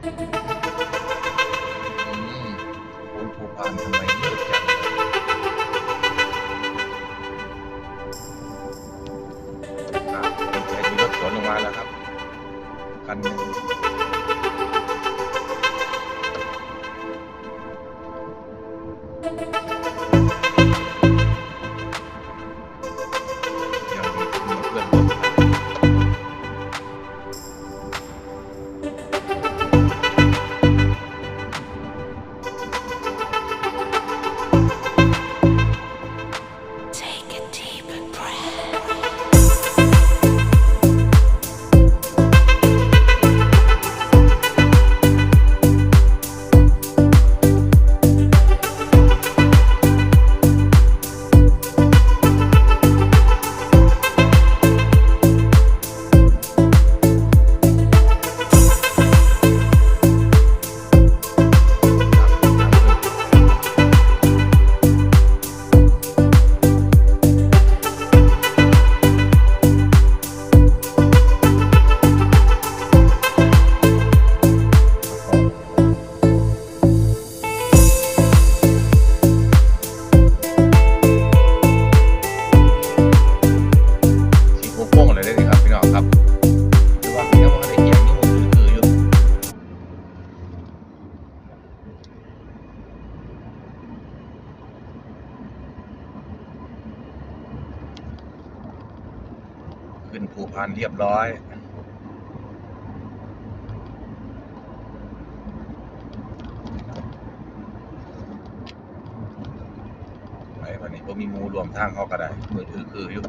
ອືມ ໂອ້ ຜູ້ຜ່ານທຳໄມມືດຈັງ. ອ່າ ມີລົດສວນອອກມາແລ້ວຄັບ ຄັນໜຶ່ງ. ສິບຫົກໂມງແລ້ວເດ້ນີ້ຄັບ ພີ່ນ້ອງຄັບ ແຕ່ວ່າຍັງບໍ່ທັນໄດ້ແຈ້ງ ຍັງຄືໆຢູ່. ຂຶ້ນພູພານລຽບຮ້ອຍ ໄປບາດນີ້ ບໍ່ມີໝູ່ຮ່ວມທາງເຮົາກໍໄດ້ ມືດອືອຄືຢູ່.